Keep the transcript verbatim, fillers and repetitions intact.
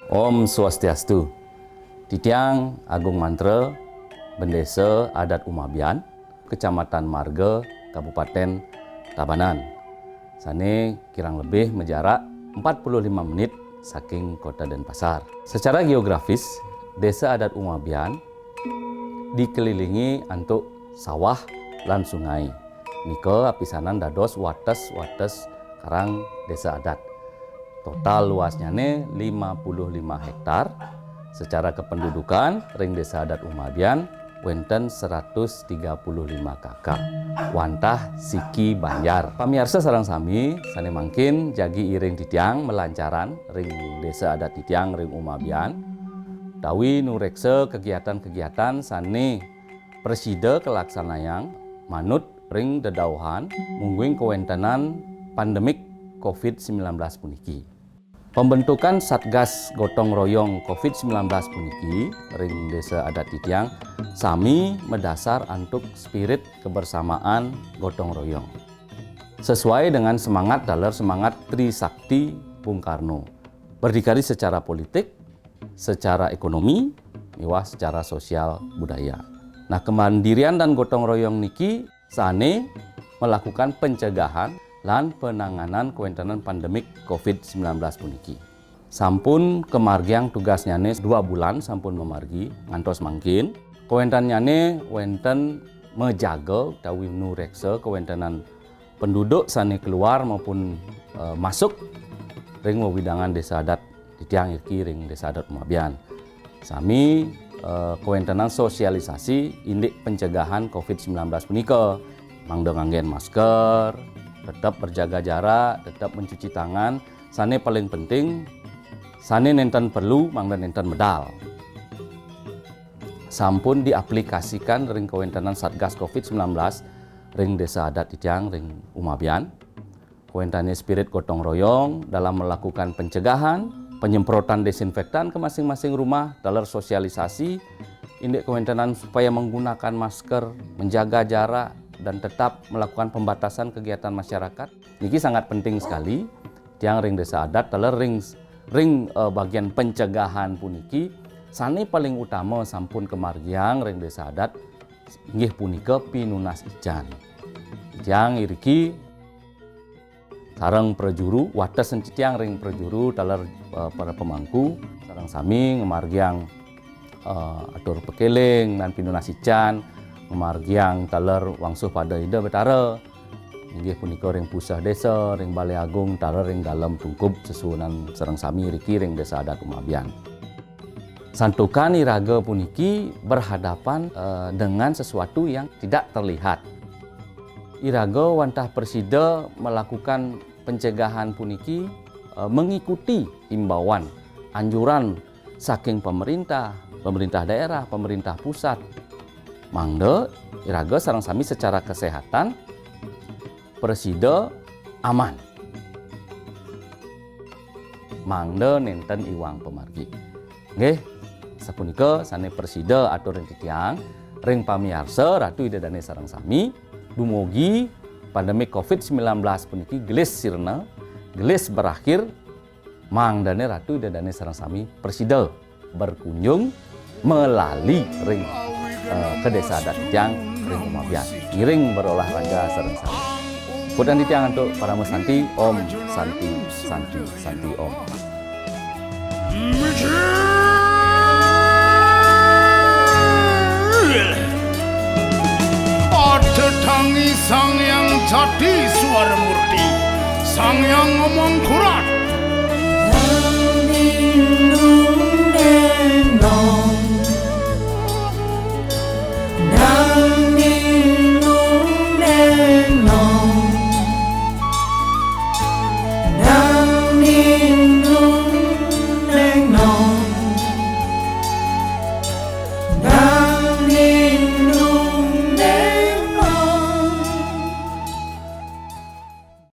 Om Swastiastu. Titiang Agung Mantra, Bendesa Adat Umabian, Kecamatan Marga, Kabupaten Tabanan. Sane kirang lebih majarak empat puluh lima menit saking Kota Denpasar. Secara geografis, Desa Adat Umabian dikelilingi antuk sawah lan sungai. Nika apisanan dados wates-wates karang Desa Adat. Total luasnyane lima puluh lima hektar. Secara kependudukan, ring Desa Adat Umabian wenten seratus tiga puluh lima K K, wantah siki banjar. Pamiarsa sareng sami, sane mangkin jagi iring titiang malancaran ring Desa Adat titiang ring Umabian, tawi nureksa kegiatan-kegiatan sane prasida kalaksanayang manut ring dedauhan mungguing kawentenan pandemik covid sembilan belas puniki. Pembentukan Satgas Gotong Royong covid sembilan belas puniki ring Desa Adat titiang sami madasar antuk spirit kebersamaan gotong royong. Sesuai dengan semangat taler semangat Trisakti Bung Karno. Berdikari secara politik, secara ekonomi, miwah secara sosial budaya. Nah, kemandirian dan gotong royong niki sane melakukan pencegahan lan penanganan kawentenan pandemik covid sembilan belas puniki. Sampun kamargiang tugasnyane dua bulan sampun mamargi ngantos mangkin. Kawentennyane wenten majaga utawi nureksa kawentenan penduduk sane keluar maupun, eh, masuk ring wewidangan Desa Adat titiang iriki ring Desa Adat Umabian. Sami, eh, kawentenan sosialisasi indik pencegahan covid sembilan belas punika. Mangda nganggen masker, tetap berjaga jarak, tetap mencuci tangan, sane paling penting, sane nenten perlu, mangda nenten medal. Sampun diaplikasikan ring kawentenan Satgas covid sembilan belas ring Desa Adat titiang ring Umabian. Kawentene spirit gotong royong dalam melakukan pencegahan, penyemprotan desinfektan ke masing-masing rumah, taler sosialisasi, indik kawentenan supaya menggunakan masker, menjaga jarak, dan tetap melakukan pembatasan kegiatan masyarakat. Niki sangat penting sekali, tiang ring Desa Adat, taler ring, ring, eh, bagian pencegahan puniki, sane paling utama sampun kamargiang ring Desa Adat, inggih punika pinunas ican. Tiang iriki sareng prajuru, wates titiang ring prajuru, taler, eh, para pemangku, sareng sami ngamargiang, eh, atur pakeling lan pinunas ican, ngamargiang taler wangsuh pada Ida Betara. Inggih punika ring puseh desa, ring Balai Agung, taler ring dalem tungkub sesuunan sareng sami riki ring Desa Adat Umabian. Santukan iraga puniki berhadapan, eh, dengan sesuatu yang tidak terlihat. Iraga wantah prasida melakukan pencegahan puniki, eh, mengikuti himbauan, anjuran saking pemerintah, pemerintah daerah, pemerintah pusat. Mangda iraga sareng sami secara kesehatan prasida aman. Mangda nenten iwang pamargi. Nggih, sapunika sane prasida atur ring titiang, ring pamiarsa Ratu Ida Dane sareng sami, dumugi pandemi covid sembilan belas puniki gelis sirna, gelis berakhir, mangdane Ratu Ida Dane sareng sami prasida berkunjung melali ring, eh, ke Desa Adat titiang ring Umabian. Ngiring berolahraga sareng sami. Puputang titiang antuk parama santi, Om Santi, Santi, Santi Om. Ada tangi Sang Hyang Jati Suara Murti, Sang Hyang Omong Kurat,